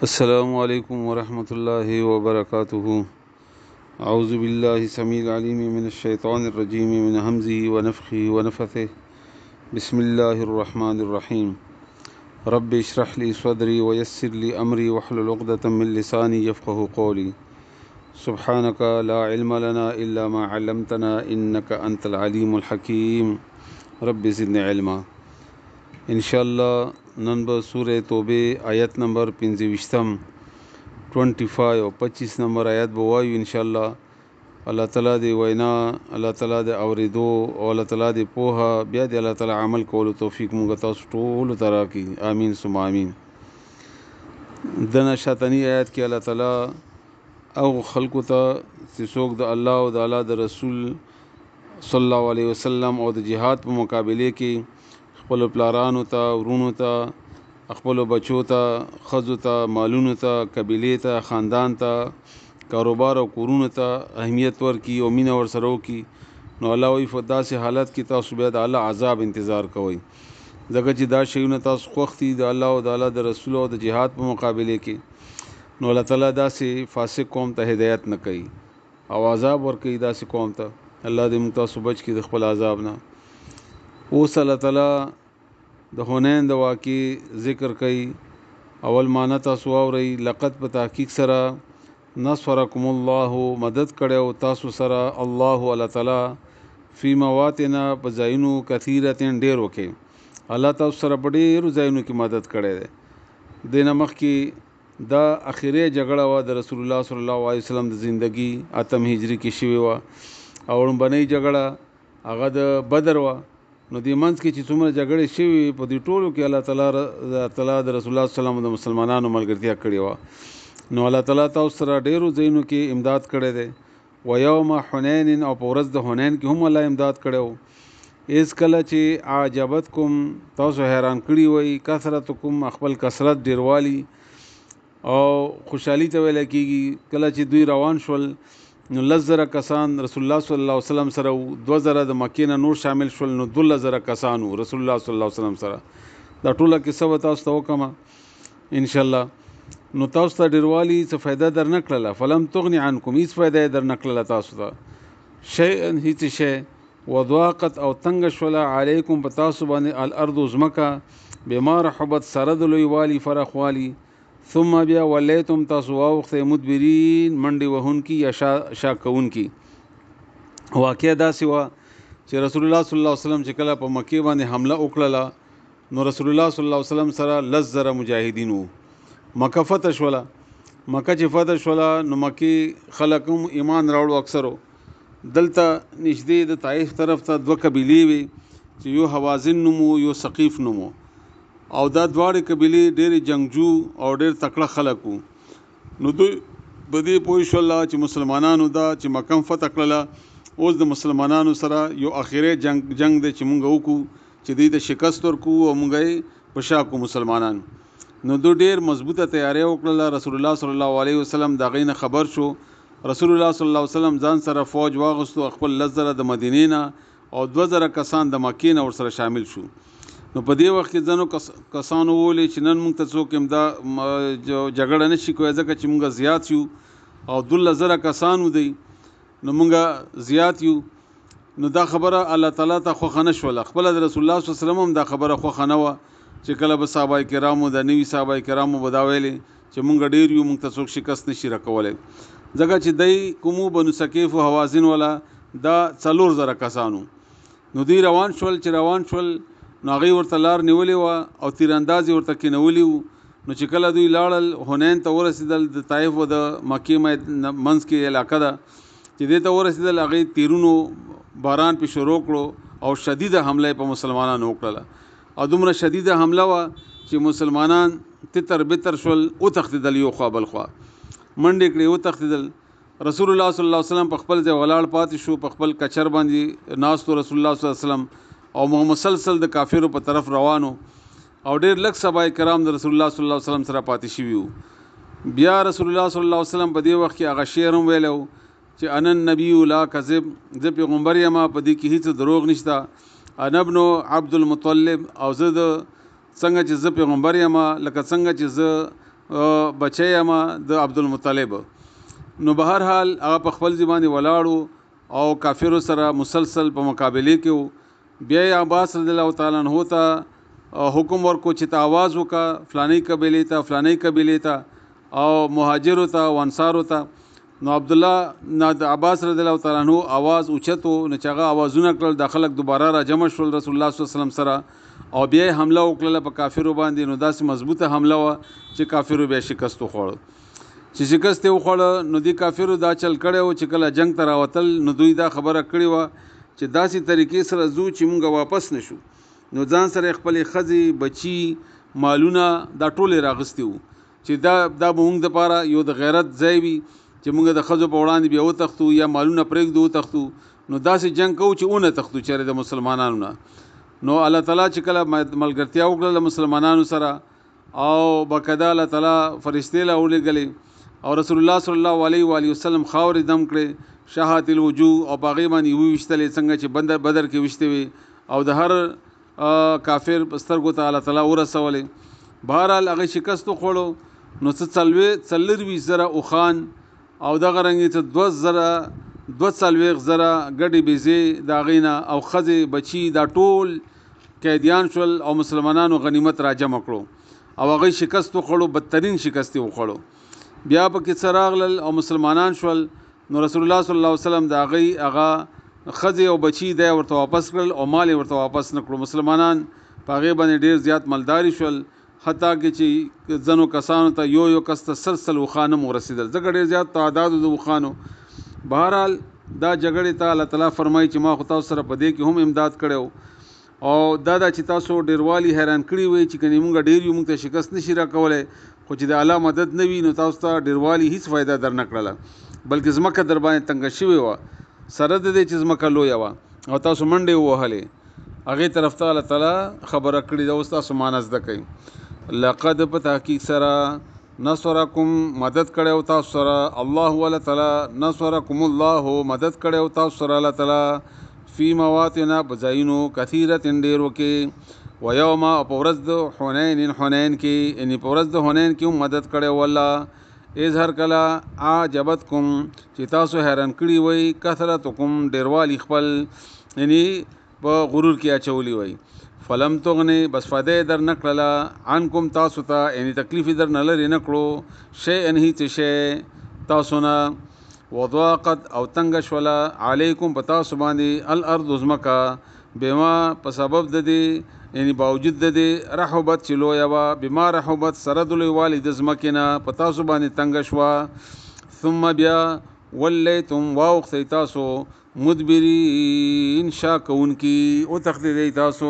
السلام علیکم ورحمة الله وبرکاته. اعوذ بالله السميع العليم من الشيطان الرجيم من همزه ونفخه ونفثه. بسم الله الرحمن الرحيم. رب اشرح لي صدري ويسر لي امري واحلل عقدة من لساني يفقه قولي. سبحانك لا علم لنا الا ما علمتنا انك انت العليم الحكيم. رب زدني علما. ان شاء الله نن به سوره توبه آیت نمبر 25 25 او 25 نمبر آیت به وایو ان شاء الله. الله تعالی دی وینا، الله تعالی دی اوریدو او الله تعالی دی پوهه، بیا دی الله تعالی عمل کولو توفیق موږ تاسو ټولو ته راکړي. آمین ثم آمین. دنه شاتنی آیت کې الله تعالی هغو خلکو ته چې څوک د الله او د الله د رسول صلی الله علیه وسلم او د جهاد په مقابلې کې خپلو پلارانو ته، ورونو ته، خپلو بچو ته، ښځو ته، مالونو ته، قبیلې ته، خاندان ته، کاروبار او کورونو ته اهمیت ورکړي او مینه ورسره وکړي، نو الله وایي په داسې حالت کې تاسو بیا د الله عذاب انتظار کوئ، ځکه چې دا شیونه تاسو خوښ دي د الله او د الله د رسول او د جهاد په مقابلې کې. نو الله تعالی داسې فاسق قوم ته هدایت نه کوي او عذاب ورکوي داسې قوم ته. الله دې موږ تاسو بچ کړي د خپل عذاب نه. اوس الله تعالی د حنین د واقع ذکر کوي. اول معنی تاسو واورئ، لقد په تحقیق سره نصرکم الله مدد کړی او تاسو سره الله الله تعالی فی مواطن په ځایونو کثیرتن ډېرو کې. الله تاسو سره په ډېرو ځایونو کې مدد کړی دی. دې نه مخکې دا اخري جګړه وه د رسول الله صلی الله علیه وسلم د زندگی اتم هجري کې شوې وه، او لومړنۍ جګړه هغه د بدر وه. نو دې منځ کې چې څومره جګړې شوې وې په دې ټولو کې الله تعالی د رسول الله صلی الله علیه وسلم د مسلمانانو ملګرتیا کړې وه. نو الله تعالی تاسو سره ډېرو ځایونو کې امداد کړی دی. و یوم حنین، او په ورځ د حنین کې هم الله امداد کړی و. هېڅ کله چې عجبتکم تاسو حیران کړي وئ، کثرتکم خپل کثرت ډېروالي او خوشحالي ته ویل کېږي. کله چې دوی روان شول نو 10,000 کسان رسول الله صلی الله علیه وسلم سره وو، 2,000 د مکې نه نور شامل شول، نو 12,000 کسان وو رسول الله صلی الله علیه وسلم سره. دا ټوله کیسه به تاسو ته وکړم انشاءالله. نو تاسو ته ډېروالي څه فایده در نه کړله، فلم تغني عنکم، هېڅ فایده یې در نه کړله تاسو ته، شیئا هېڅ شی. وضاقت او تنګ شوله علیکم په تاسو باندې الارض ځمکه بما رحبت سره د لویوالي فرخوالي. ثم بیا ولیتم تاسو واوښتئ مدبرین منډې وهونکي یا شا کوونکي. واقعه داسې وه چې رسول الله صلی الله علیه وسلم چې کله په مکې باندې حمله وکړله نو رسول الله صلی الله علیه وسلم سره 10,000 مجاهدین وو. مکه فتح شوله. مکه چې فتح شوله نو مکې خلک هم ایمان راوړو اکثرو. دلته نږدې د طایف طرف ته دوه قبیلې وې چې یو هوازن نوم و، یو ثقیف نوم و، او دا دواړې قبیلې ډېرې جنګجو او ډېر تکړه خلک وو. نو دوی په دې پوه شول چې مسلمانانو دا چې مکه هم فتح کړله، اوس د مسلمانانو سره یو اخري جنګ دی چې مونږ وکړو چې دوی ته شکست ورکړو او مونږ یې په شا کړو مسلمانان. نو دوی ډېر مضبوطه تیاری وکړله. رسول الله صلی الله علیه وسلم د هغې نه خبر شو. رسول الله صلی الله علیه وسلم ځان سره فوج واغستو، خپل 10,000 د مدینې نه او 2,000 کسان د مکې نه ورسره شامل شو. نو په دې وخت کې ځینو کسانو وویلې چې نن موږ ته څوک همدا جګړه نه شي کوی، ځکه چې موږ زیات یو او 12,000 کسان وو دی، نو موږ زیات یو. نو دا خبره الله تعالی ته خوښه نه شوله. خپله د رسول الله صلی الله علیه وسلم هم دا خبره خوښه نه وه چې کله به صحابه کرامو د نوي صحابه کرامو به دا ویلې چې موږ ډېر یو، موږ ته څوک شکست نه شي راکولی، ځکه چې دی کومو بنو ثقیف او هوازن والا دا 4,000 کسانو. نو دوی روان شول. چې روان شول نو هغوی ورته لار نیولې وه او تیرانداز یې ورته کېنولي وو. نو چې کله دوی لاړل حنین ته ورسېدل، د طایف او د مکې منځ کې علاقه ده، چې دې ته ورسېدل هغوی تیرونو باران پې شروع کړو او شدیده حمله یې په مسلمانانو وکړله. او دومره شدیده حمله وه چې مسلمانان تتر بتر شول، وتښتېدل، یو خوا بل خوا منډې کړې، وتښتېدل. رسول الله صلی الله علیه وسلم په خپل ځای ولاړ پاتې شو، په خپل کچر باندې ناست و رسول الله صلی الله علیه وسلم، او مسلسل د کافرو په طرف روانو، او ډېر لږ صحابه کرام د رسول الله صلی الله علیه وسلم سره پاتې شوي وو. بیا رسول الله صلی الله علیه وسلم په دې وخت کې هغه شعر هم ویلی و چې انا النبي لا کذب، زه پیغمبر یم، په دې کې هیڅ دروغ نشته. انا ابن عبد المطلب، او زه د څنګه چې زه پیغمبر یم، لکه څنګه چې زه بچی یم د عبدالمطلب. نو بهر حال هغه په خپل ځای باندې ولاړو او کافرو سره مسلسل په مقابلې کې وو. بیا یې عباس رضی الله تعالی عنہ ته حکم ورکو چې ته आवाज وکړه فلانۍ قبیلې ته، فلانۍ قبیلې ته، او مهاجرو ته او انصارو ته. نو عبد الله نه د عباس رضی الله تعالی عنہ आवाज اوچتو، نو چې هغه आवाजونه کړل د خلک دوباره را جمع شول رسول الله صلی الله علیه وسلم سره، او بیا یې حمله وکړله په کافرو باندې. نو داسې مضبوطه حمله وه چې کافرو بیا شکست وخوړ. چې شکست یې وخوړه نو دې کافرو دا چل کړی و چې کله جنګ ته راوتل نو دوی دا خبره کړې وه چې داسې طریقې سره ځو چې مونږ واپس نشو. نو ځان سره یې خپلې ښځې، بچي، مالونه دا ټول یې راغستي وو چې دا به مونږ دپاره یو د غیرت ځای وي چې مونږ د ښځو په وړاندې بیا وتښتو یا مالونه پرېږدو وتښتو. نو داسې جنګ کوو چې ونه تښتو چېرې د مسلمانانو نه. نو الله تعالی چې کله ملګرتیا وکړه له مسلمانانو سره او باقاعده الله تعالی فرشتې لا ولېږلې او رسول الله صلی الله علیه و آله وسلم خاورې دم کړې، شهات الوجوه، او په هغې باندې وویشتلې څنګه چې بدر کې ویشتې وې، او د هر کافر په سترګو ته الله تعالی ورسولې. بهرحال هغې شکست وخوړو. نو څه 24,000 اوښان او دغه رنګ څه 42,000 ګډې بیزې د هغې نه او ښځې بچي دا ټول قیدیان شول او مسلمانانو غنیمت را جمع کړو او هغې شکست وخوړو، بدترین شکست یې وخوړو. بیا پکې څه راغلل او مسلمانان شول. نو رسول الله صلی الله علیه وسلم د هغې هغه ښځې او بچي دی ورته واپس کړل او مال یې ورته واپس نه کړو. مسلمانان په هغې باندې ډېر زیات مالداري شول، حتی کې چې ځینو کسانو ته یو یو کس ته سل سل اوښان هم ورسېدل، ځکه ډېر زیات تعداد و د اوښانو. بهرحال دا جګړې ته الله تعالی فرمایي چې ما خو تاسو سره په دې کې هم امداد کړی و، او دا دا چې تاسو ډېروالي حیران کړي وئ چې کنې مونږ ډېر یو، مونږ ته شکست نشي راکولی، خو چې د الله مدد نه وي نو تاسو ته ډېروالي هیڅ فایده در نه کړله، بلکې ځمکه در باندې تنګه شوې وه، سره د دې چې ځمکه لویه وه او تاسو منډې ووهلې. هغې طرف ته الله تعالی خبره کړې ده. اوس تاسو معنا زده کړئ. لقد په تحقیق سره نصرکم مدد کړی او تاسو سره الله الله تعالی، نصرکم الله مدد کړی او تاسو سره الله تعالی فی مواطن په ځایونو کثیرة ډېرو کې، ویوم او په ورځ د حنین، حنین کې، یعنې په ورځ د حنین کې هم مدد کړی و الله. اذ هر کله عجبتکم چې تاسو حیران کړي وئ، کثرتکم ډېروالي خپل، یعنې په غرور کې اچولي وئ. فلم تغنی بس فایده یې در نه کړله عنکم تاسو ته، یعنې تکلیف یې در نه لرې نه کړو، شیئا هیڅ شی تاسو نه. وضاقت او تنګه شوله علیکم په تاسو باندې الارض ځمکه، بما په سبب د دې، یعنې باوجود د دې رحبت چې لویه وه، بما رحبت سره د لویوالي د ځمکې نه په تاسو باندې تنګه شوه. ثم بیا ولیتم واوښتئ تاسو مدبرین شا کوونکي، وتښتېدئ تاسو.